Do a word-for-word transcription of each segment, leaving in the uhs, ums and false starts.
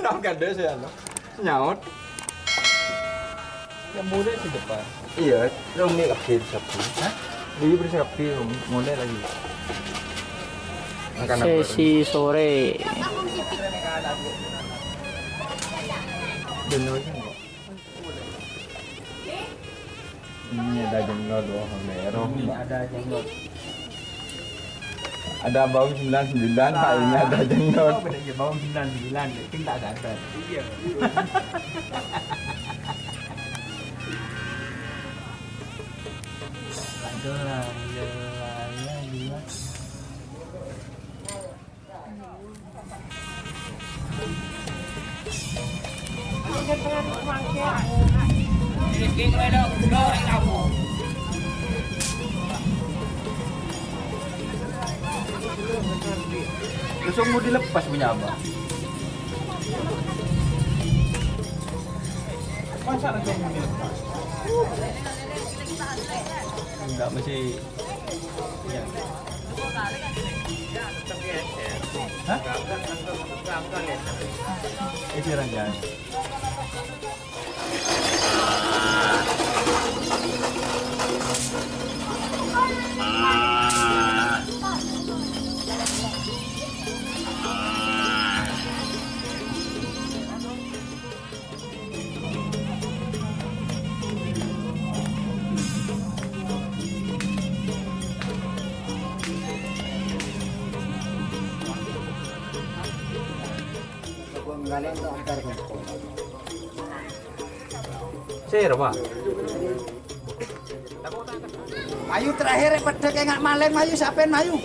Tam kadang saya, anu, nyaut. Yang muda di depan. Iya, Romi lagi sapi. Hah? Dia bersapi, Romi. Mulai lagi. Makan apa? Sesi sore. Bener kan? Ini ada jenglot, oh, merah. Ini ada jenglot. Ada bau sembilan sembilan, Pak, ini ada jenglot. Oh, beda ya, bau sembilan sembilan, itu tak sadar. Iya. Ada lah, iya lah, iya, iya. Langsung mau dilepas punya abah. Masa langsung mau dilepas? Enggak, masih, ya. Hah? Isi ranjang. Sera, Pak. Mayu terakhir, peddhek enga' malèng, mayu, sapen, mayu.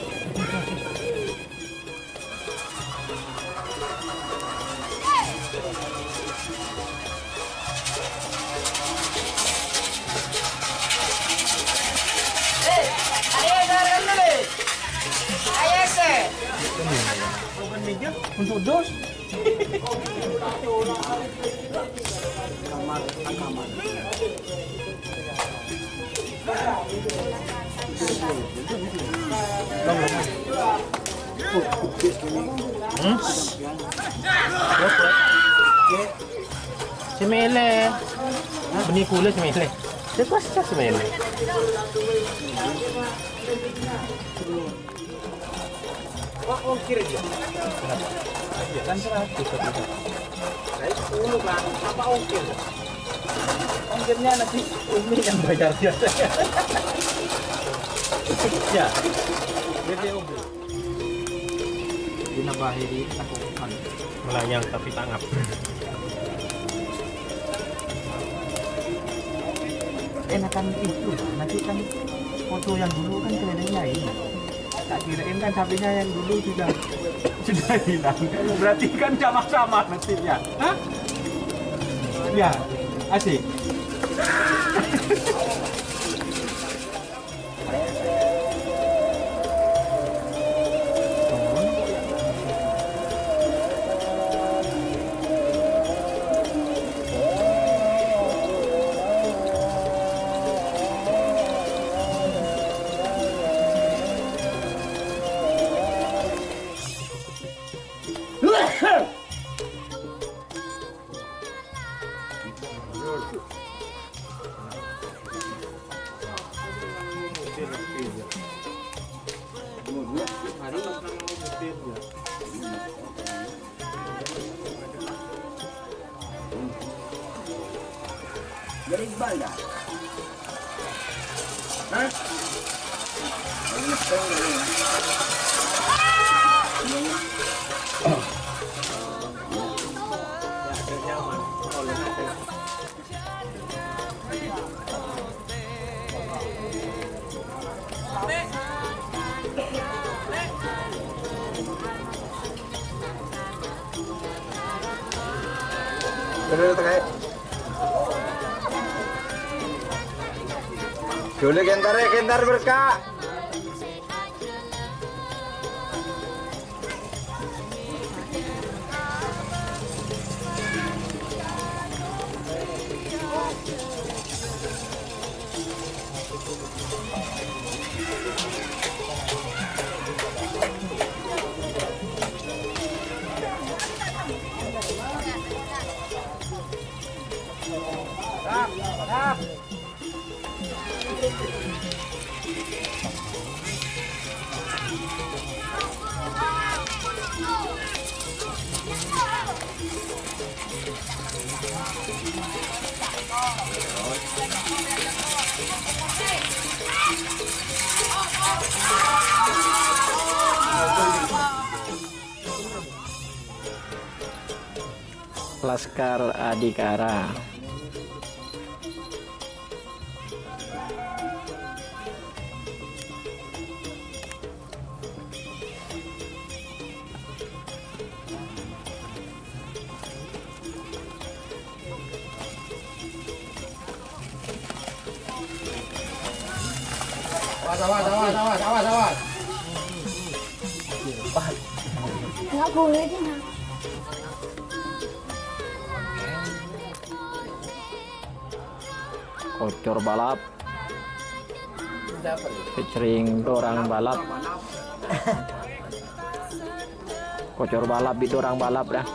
Untuk dos. Hmm? Sè mèlè. Bânnè ghulâ sè mèlè. Sè pas sè mèlè. Wah, ongkir aja. Iya, kan seratus satu. Saya sepuluh, Bang. Apa ongkir? Ongkirnya nasi umi yang bayar biasanya. Ya. Jadi ongkir. Dina bahiri aku kan. Melayang tapi tangap. Enakan itu, nanti kan foto yang dulu kan kelihatannya ini. Tak kirain kan sapinya yang dulu sudah, sudah hilang. Berarti kan sama-sama nasibnya. Hah? Ya, asik. Dari Iqbal dah. Hah? Dulu, Kentar, Kentar berkah. Laskar Adhikara. Awas, awas, awas, awas, awas, awas. Nggak boleh, Dina. Kocor Balap. Featuring Dorang Balap. Kocor Balap bi' Dorang Balap, dah.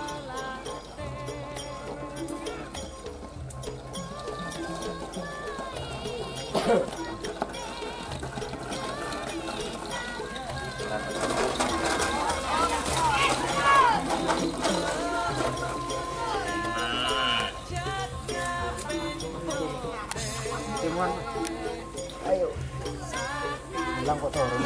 Ayo. Bilang kok turun.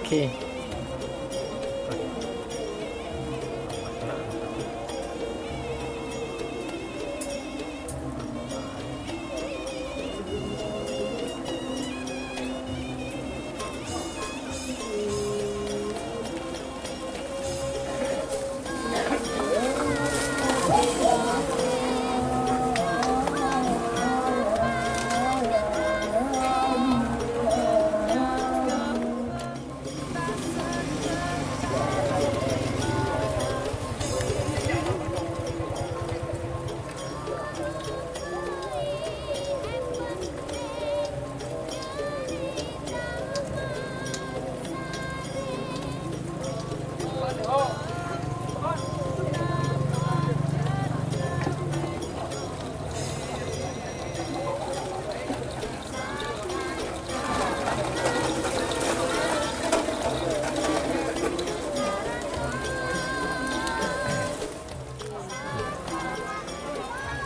Oke.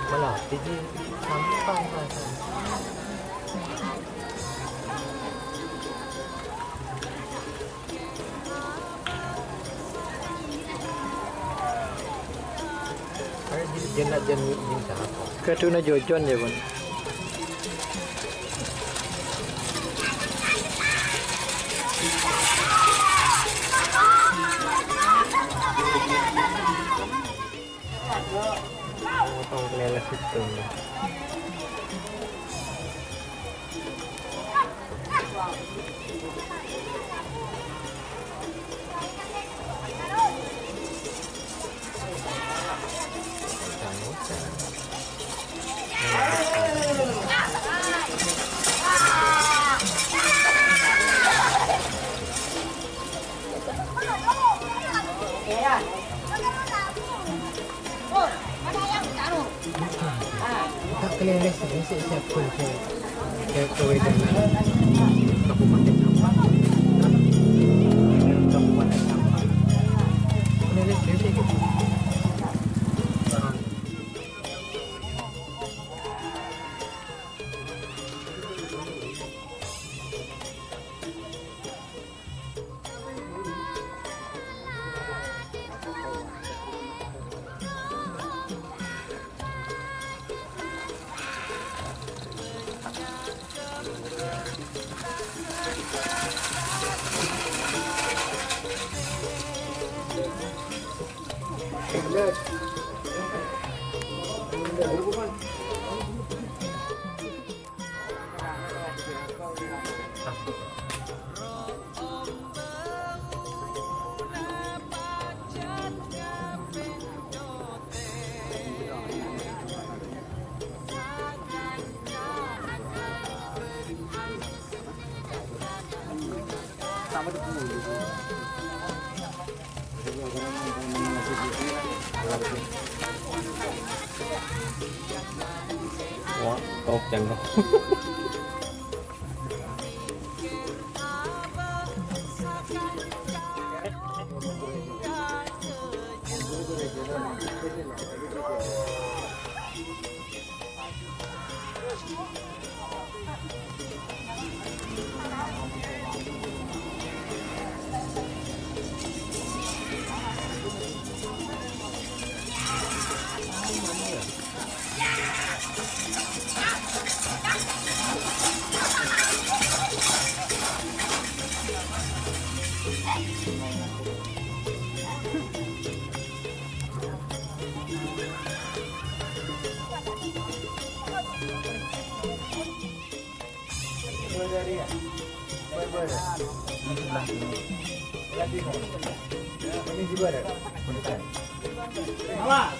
Malah, jadi sampah rasanya. Ayo, jin, jin, jin, jin, siapa? Kadhuna Jojon, ya, Bun. Potong keleleh itu. Ta' kalèlè sè, sè, sè, sè, sè, sè, Kabupaten Sampang. Kabupaten Sampang. Kalèlè sè, sè, sè. Wah, top jangko. Ini sebelah sini. Ini juga ada. Punten. Awas.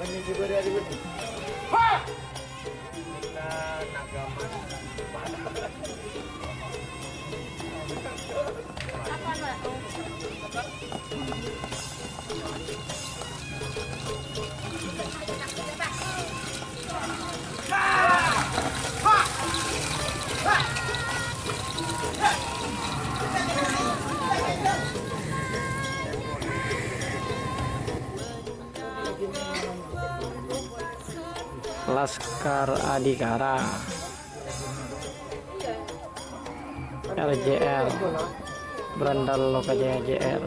Ini juga ada. Kita nagaman. Laskar Adhikara. R J R. Berandal lokal R J R.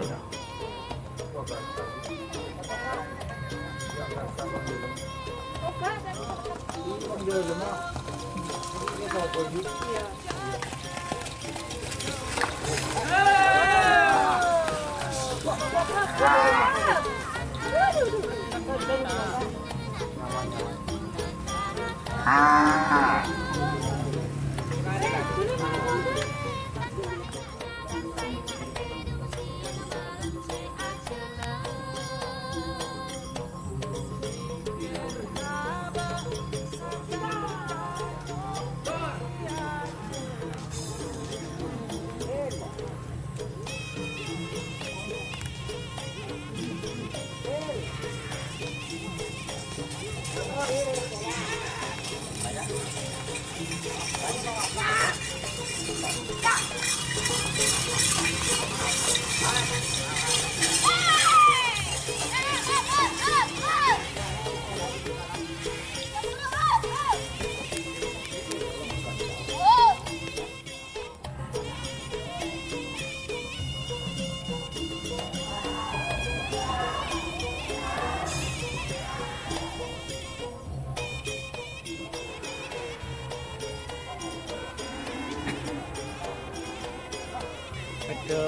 Ada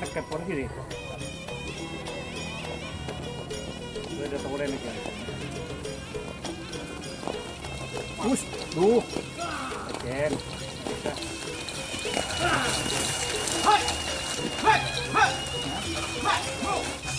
dekat pon gini. Ada toren iki. Us, duh. Jen. Hai. Hai. Hai. Hai.